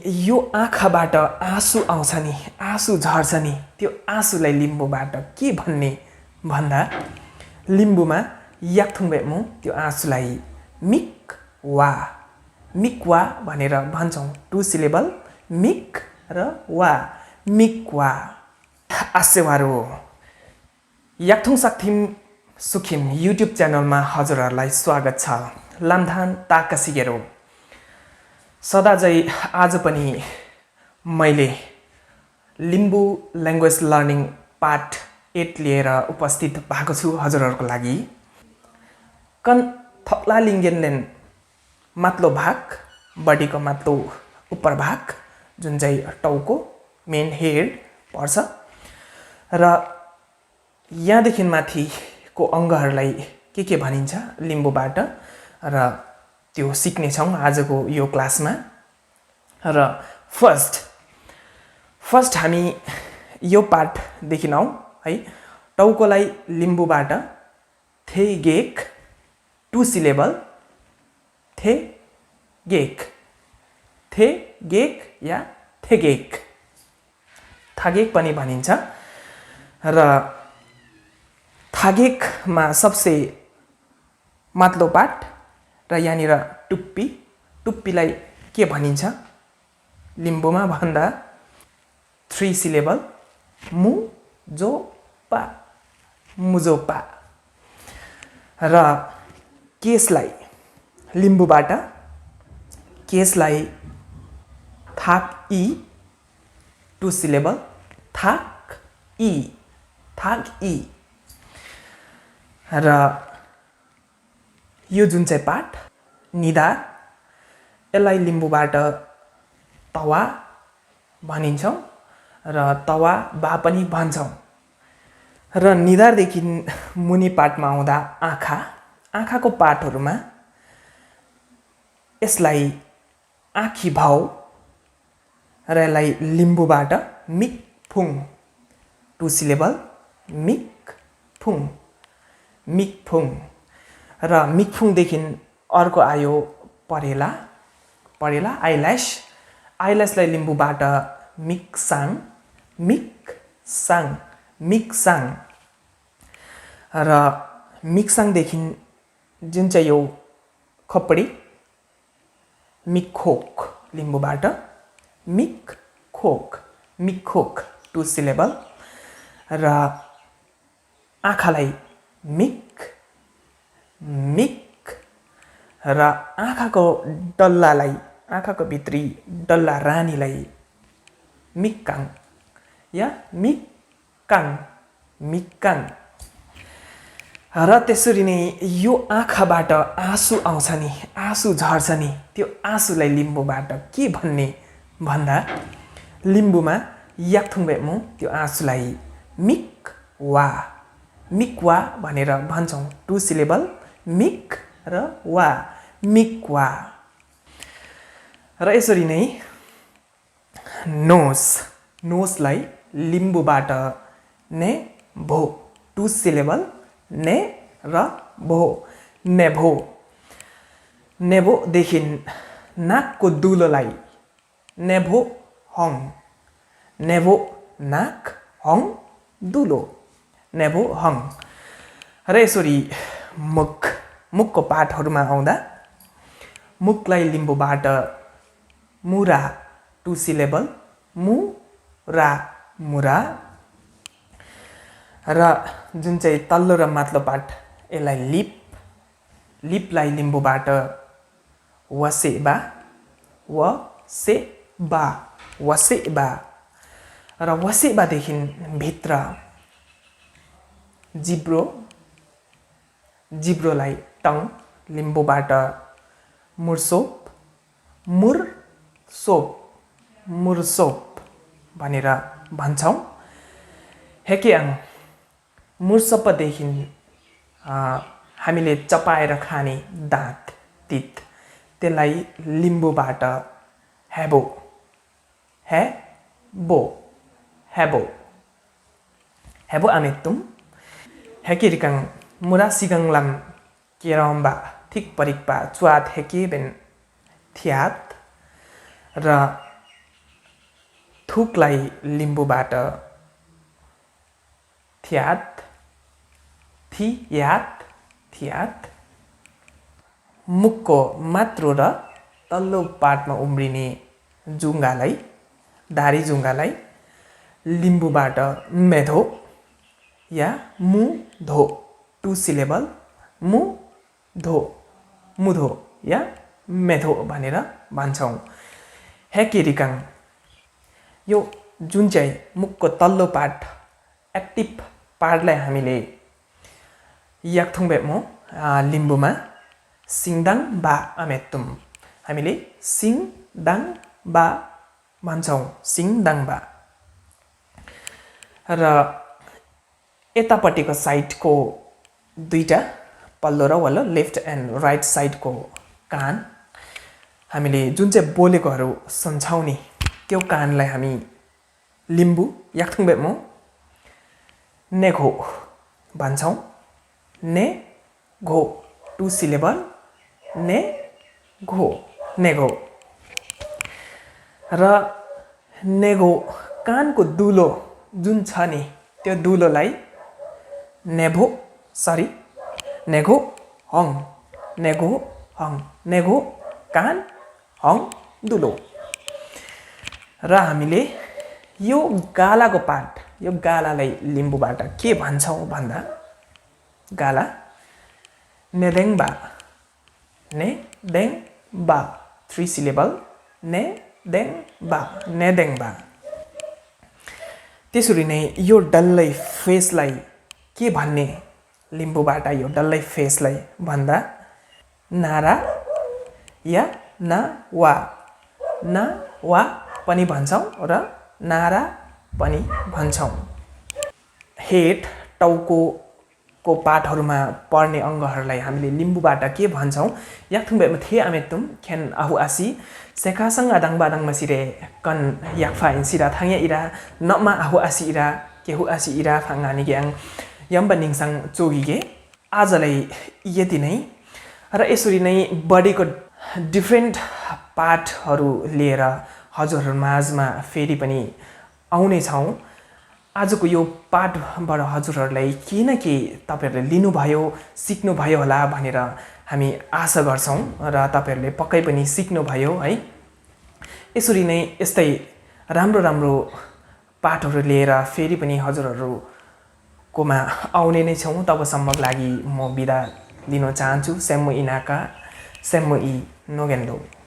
यो आँखाबाट आँसु आउँछ नि, आँसु झर्छ नि, त्यो आँसुलाई लिम्बूबाट के भन्ने भन्दा लिम्बूमा याक्थुङबेमु त्यो आँसुलाई मिकवा भनेर भन्छौँ। 2 सिलेबल मिक र वा, मिकवा। आसेवारो याक्थुङ सक्थिम सुखिम युट्युब च्यानलमा हजुरहरूलाई स्वागत छ। लामधान ताकसिगेरो सदाझै आज पनि मैले लिम्बू ल्याङ्ग्वेज लर्निङ पार्ट 8 लिएर उपस्थित भएको छु हजुरहरूको लागि। कन थप्ला लिङ्गेन माथिल्लो भाग, बडीको माथिल्लो उपर भाग जुन चाहिँ टाउको मेन हेड पर्छ र यहाँदेखि माथिको अङ्गहरूलाई के भनिन्छ लिम्बूबाट र त्यो सिक्नेछौँ आजको यो क्लासमा। र फर्स्ट हामी यो पार्ट देखिनौँ है। टाउकोलाई लिम्बूबाट थेगेक 2 सिलेबल थेगेक या थेगेक, थागेक पनि भनिन्छ। र थागेकमा सबसे माथिल्लो पार्ट र यहाँनिर टुप्पीलाई के भनिन्छ लिम्बूमा भन्दा 3 सिलेबल मुजोपा। र केसलाई लिम्बूबाट केसलाई थाक ई 2 सिलेबल थाक ई। र यो जुन चाहिँ पार्ट निधार, यसलाई लिम्बूबाट तवा भनिन्छौँ र तवा बा पनि भन्छौँ। र निधारदेखि मुनि पार्टमा आउँदा आँखाको पार्टहरूमा यसलाई आँखी भाउ र यसलाई लिम्बूबाट मिकफुङ 2 सिलेबल मिकफुङ। र मिकफुङदेखि अर्को आयो परेला आइल्यासलाई लिम्बूबाट मिक्साङ। र मिक्साङदेखि जुन चाहिँ यो खोपडी मिक्खोक लिम्बूबाट मिक्खोक 2 सिलेबल। र आँखालाई मिक र आँखाको डल्लालाई, आँखाको भित्री डल्ला रानीलाई मिक्काङ या मिक्काङ। र त्यसरी नै यो आँखाबाट आँसु आउँछ नि, आँसु झर्छ नि, त्यो आँसुलाई लिम्बूबाट के भन्ने भन्दा लिम्बूमा याक्थुङबेमु त्यो आँसुलाई मिकवा भनेर भन्छौँ। 2 सिलेबल मिक र वा, मिकवा। र यसरी नै नोसलाई लिम्बूबाट नेभो 2 सिलेबल ने र भो, नेभोदेखि नाकको दुलोलाई नेभो नाक हङ दुलो, नेभो हङ। र यसरी मुखको पार्टहरूमा आउँदा मुखलाई लिम्बूबाट मुरा 2 सिलेबल मुरा। र जुन चाहिँ तल्लो र माथिल्लो पार्ट यसलाई लिपलाई लिम्बूबाट वसेबा। र वसेबादेखि भित्र जिब्रोलाई टङ लिम्बूबाट मुर्सोप भनेर भन्छौँ। हेकेआङ मुर्सोपदेखि हामीले चपाएर खाने दाँत तित, त्यसलाई लिम्बूबाट हेबो आमेत्तुम। हेकिरिकाङ मुरासिगाङलाम केरम्बा थिक परिकपा चुवात हेकेबेन थियात। र थुकलाई लिम्बूबाट थ्यात थियात मुखको मात्रो र तल्लो पार्टमा उम्रिने जुङ्गालाई दारी जुङ्गालाई लिम्बूबाट मेधो या मुधो 2 सिलेबल मुधो या मेधो भनेर भन्छौँ। हेकेरिकाङ यो जुन चाहिँ मुखको तल्लो पार्ट एक्टिभ पार्टलाई हामीले याक्थुङबेमो लिम्बूमा सिङदाङ बा अमेतुम हामीले सिङदाङ बा भन्छौँ। सिङदाङ बा र यतापट्टिको साइडको दुईटा पल्लो र वल्लो लेफ्ट एन्ड राइट साइडको कान हामीले जुन चाहिँ बोलेकोहरू सुन्छौँ नि त्यो कानलाई हामी लिम्बू याक्थुङबेमो नेघो भन्छौँ। नेघो 2 सिलेबल नेघो र नेघो कानको दुलो जुन छ नि त्यो दुलोलाई नेघो कान हङ दुलो र हामीले यो गालाको पार्ट यो गालालाई लिम्बूबाट के भन्छौँ भन्दा गाला नेदेङबा 3 सिलेबल नेदेङबा। त्यसरी नै यो डल्लै फेसलाई के भन्ने लिम्बूबाट यो डल्लै फेसलाई भन्दा नारा या नावा पनि भन्छौँ र नारा पनि भन्छौँ। हेड टाउको पार्टहरूमा पर्ने अङ्गहरूलाई हामीले लिम्बूबाट के भन्छौँ याक्थुङबेमो थे अमेतुम खेन आहु आसी सेकासँग आदाङबादाङ मसिरे कन याक्फा इन्सिरा थाङ्या इरा नमा आहु आसी इरा केहु आसी इरा फाङ्गानी ग्याङ यम्बा निङसाङ चोगिगे। आजलाई यति नै र यसरी नै बडीको डिफ्रेन्ट पार्टहरू लिएर हजुरहरू माझमा फेरि पनि आउने छौँ। आजको यो पाठबाट हजुरहरूलाई केही न केही तपाईँहरूले लिनुभयो सिक्नुभयो होला भनेर हामी आशा गर्छौँ र तपाईँहरूले पक्कै पनि सिक्नुभयो है। यसरी नै यस्तै राम्रो पाठहरू लिएर फेरि पनि हजुरहरूकोमा आउने नै छौँ। तबसम्मको लागि म बिदा लिन चाहन्छु। सेम्मु इनाका सेम्मु इ नोगेन्दो।